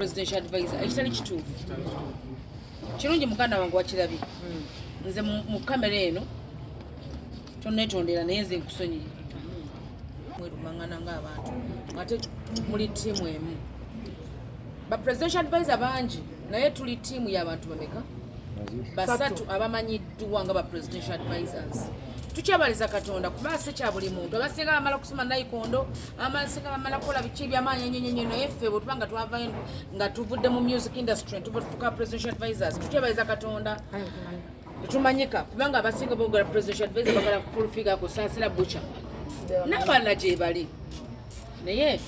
Presidential advisor, ekitali kituufu. Kirungi muganda wange wakirabye. Nze mu kamera eno tonetondera, naye nze nkusonyiye. Mwerumangana ng'abantu ate muli ttiimu emu. Ba presidential advisor bangi, naye tuli ttiimu y'abantu bameka? Basatu abamanyiddwa nga ba presidential advisors. Tukyabaliza Katonda kuba si kya buli muntu. Abasinga bamala kusoma nayikondo, abasinga bamala kukola biki ebyamaanyi enyenyenye, naye ffe bwe tuba nga twavayo nga tuvudde mu music industry, tuva tufuka presidential advisors. Tukyabaliza Katonda tetumanyika, kubanga abasinga bogala presidential advisor bagala Full Figure, Kusaasira, Bucha n'abalala gye bali. Naye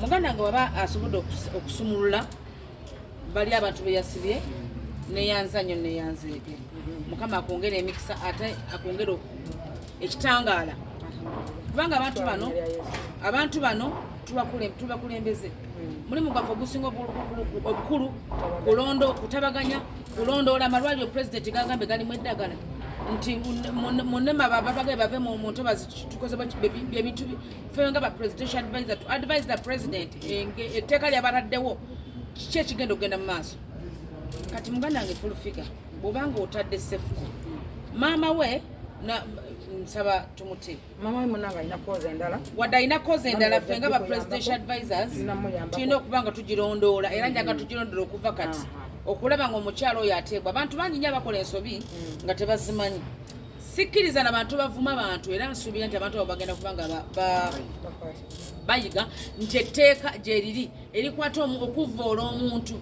muganda nga waba asobodde okusumulula bali abantu be yasibye, neyanza nnyo, neyanzeege. Mukama akwongere emikisa ate akwongere ekitangaala, kubanga abantu bano tubakulembeze. Mulimu gwaffe ogusinga obukulu kulondo kutabaganya, kulondoola amalwaliro pulezidenti gagambe galimu eddagala, nti munema babagaye bave mu ntobazi. Tukoze ebintu ffe nga ba presidential advisor to advise the president etteeka lyabataddewo, kiki ekigenda okugenda mu maaso. Kati muganda wange Full Figure, bw'obanga otadde Sefuko, maama we nsaba tumute. Mama we munange alina cause endala. Wadde alina cause endala, ffe nga ba presidential advisors Tunamuyambako. tulina okuba nga tugirondoola, era njaga tugirondoola okuva kati okulaba nga omukyalo oyo ateebwa. Abantu bangi nnyo abakola ensobi nga tebazimanyi. Sikkiriza na bantu bavuma bantu, era nsuubira nti abantu abo bagenda kuba nga bayiga nti etteeka gye riri erikwata okuvvoola omuntu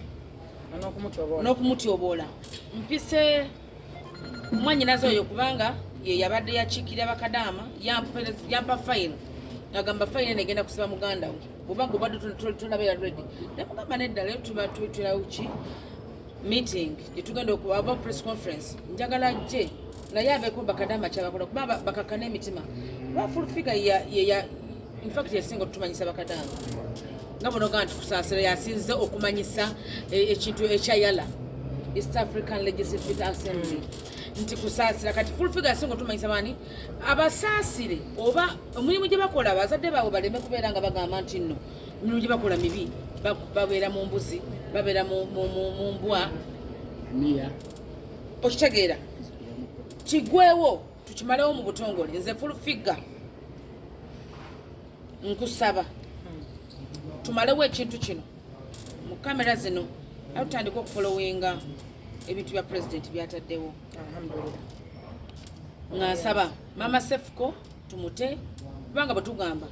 n'okumutyoboola. N'okumutyoboola. Mpise mwanyinaze oyo kubanga ye yabadde yakiikirira bakadaama, yampa fayiro, agamba fayiro eno egenda kusiba muganda we bwobanga obadde tonabeera ready. Nemugamba nedda, leero tuba tuterawo ki meeting gyetugenda okuba press conference, njagala ajje naye aveeko bakadaama kyabakola kuba bakakana emitima, kuba Full Figure yeya infact yasinga otutumanyisa bakadaama nga bonogaa nti Kusaasira yasinze okumanyisa ekintu ekyayala East African Legislative Assembly nti Kusaasira. Kati Full Figure yasinga otumanyisa baani abasaasire oba omulimu gye bakola, abazadde baabwe baleme kubeera nga bagamba nti nno emirimu gye bakola mibi. Babeera mu mbuzi, babeera mu mbwa. Mia. Okitegeera? Kigwewo, tukimalewo mu butongole. Nze Full Figure nkusaba tumalewo ekintu kino mu kamera zino, aye tutandika okufollowinga ebintu bya president byataddewo. Alhamdulillah. Nga nsaba mama Sefuko tumute, kubanga bwe tugamba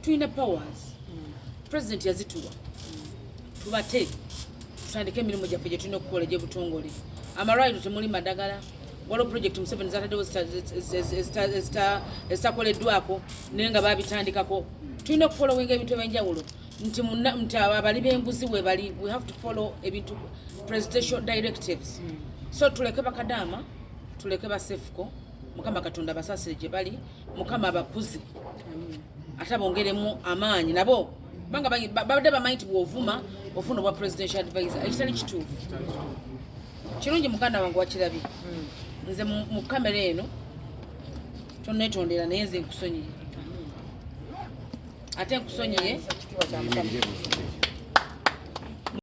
tulina powers, president yazituwa, tubate tutandike emirimu gyaffe gye tulina okukola egy'obutongole. Amalwaliro temuli madagala, waliwo project Museveni zataddewo ezitakoleddwako, naye nga babitandikako. Tulina okufollowinga ebintu ebyenjawulo nti nti abo abali b'enguzi we bali. We have to follow ebintu presidential directives. So tuleke bakadaama, tuleke basefuko. Mukama Katonda abasaasire gye bali, Mukama abakuze ate abongeremu amaanyi nabo, kubanga babadde bamanyi nti bw'ovuma ofuna obwa presidential advisor, ekitali kituufu. Kirungi muganda wange wakirabye. Nze mu kamera eno tonetondera, naye nze nkusonyiye, ate nkusonyiye. Ekitiibwa kya Mukama.